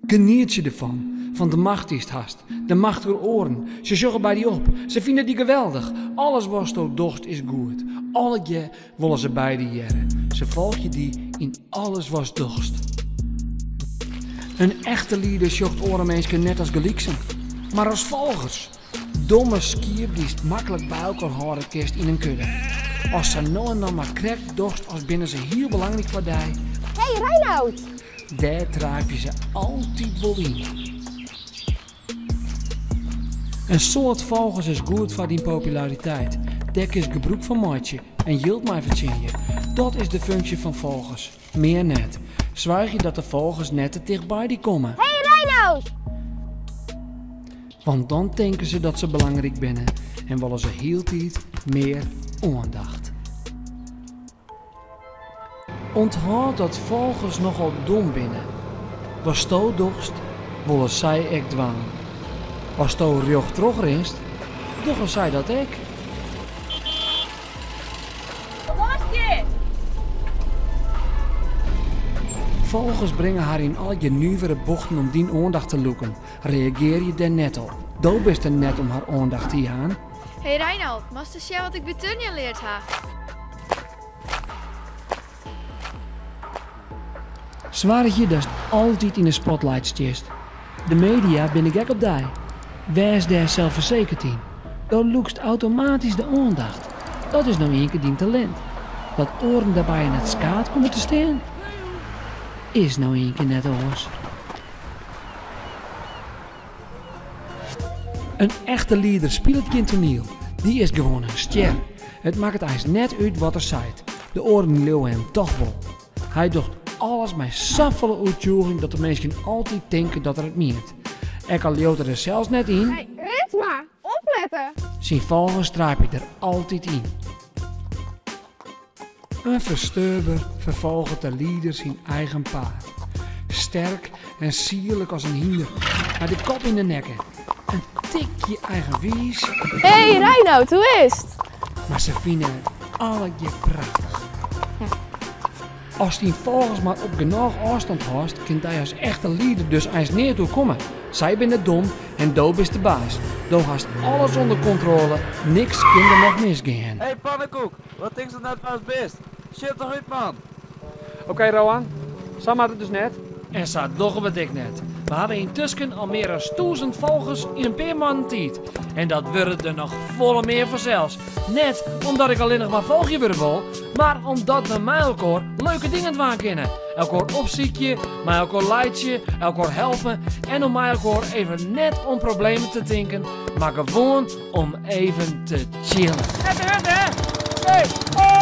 Genietsje derfan, fan de macht dy'tst hast, de macht oer oaren. Se sjogge by dy op, se fine dy geweldich. Alles watsto dochst is goed. Allegear wolle se by dy hearre. Se folgje dy yn alles watst dochst. In echte lieder sjocht oare minsken net as geliksen, mar as folgers. Domme skiep dy'tst maklik by elkoar hâlde kinst yn in kudde. Ast sa no en dan mar krekt dochst as binne se hiel belangryk foar dy. Hey Reinout! Dêr traapje se altyd wol yn. In soad folgers is goed foar dyn populariteit. Dêr kinst gebrûk fan meitsje en jild mei fertsjinje. Dat is de funksje fan folgers, mear net. Soargje dat de folgers net te ticht by dy komme. Hey Reinout! Want dan tinke se dat se belangryk binne en wolle se hieltyd mear oandacht. Unthâld dat folgers nochal dom binne. Watsto dochst, wolle sy ek dwaan. Asto rjocht troch rinst, dogge sy dat ek. Folgers bringe har yn allegear nuvere bochten om dyn oandacht te lûken. Reagearje dêr net op. Do bist der net om har oandacht te jaan. Hey Reinout, moatst ris sjen wat ik by turnjen leard ha. Soargje datst altyd yn de spotlight stiest. De media binne gek op dy. Wês dêr selsfersekerd yn. Do lûkst automatysk de oandacht. Dat is no ienkear dyn talint. Dat oaren dêrby yn it skaad komme te stean, is no ienkear net oars. In echte lieder spilet gjin toaniel. Dy is gewoan in stjer. It makket eins net út wat er seit, de oaren leauwe him toch wol. Hy docht alles mei safolle oertsjûging dat de minsken altyd tinke dat er it mient. Ek al leaut er der sels net yn. Hey, Ritsma, oplette! Syn folgers traapje der altyd yn. In fersturber ferfolget de lieder syn eigen paad. Sterk en sierlik as in hynder, mei de kop yn de nekke. In tikje eigenwiis. Hey Reinout, hoe is 't? Mar se fine it allegear prachtich. Ast dyn folgers mar op genôch ôfstân hâldst, kin dy as echte lieder dus eins neat oerkomme. Sy binne dom en do bist de baas. Do hast alles ûnder kontrôle, niks kin der noch misgean. Hey pannenkoek, Wat tinkst net watst bist? Sjit toch út man! Oké Roan, sa moat it dus net. En sa dogge we it ek net. We hawwe yntusken al mear as tûzen folgers yn in pear moannen tiid. En dat wurde der noch folle mear fansels. Net omdat ik allinnich mar folgje wurde wol, mar omdat we mei elkoar leuke dingen dwaan kinne. Elkoar opsykje, mei elkoar laitsje, elkoar helpe en om mei elkoar even net om problemen te tinken, mar gewoan om even te chillen. Net te hurd, hè? Oké.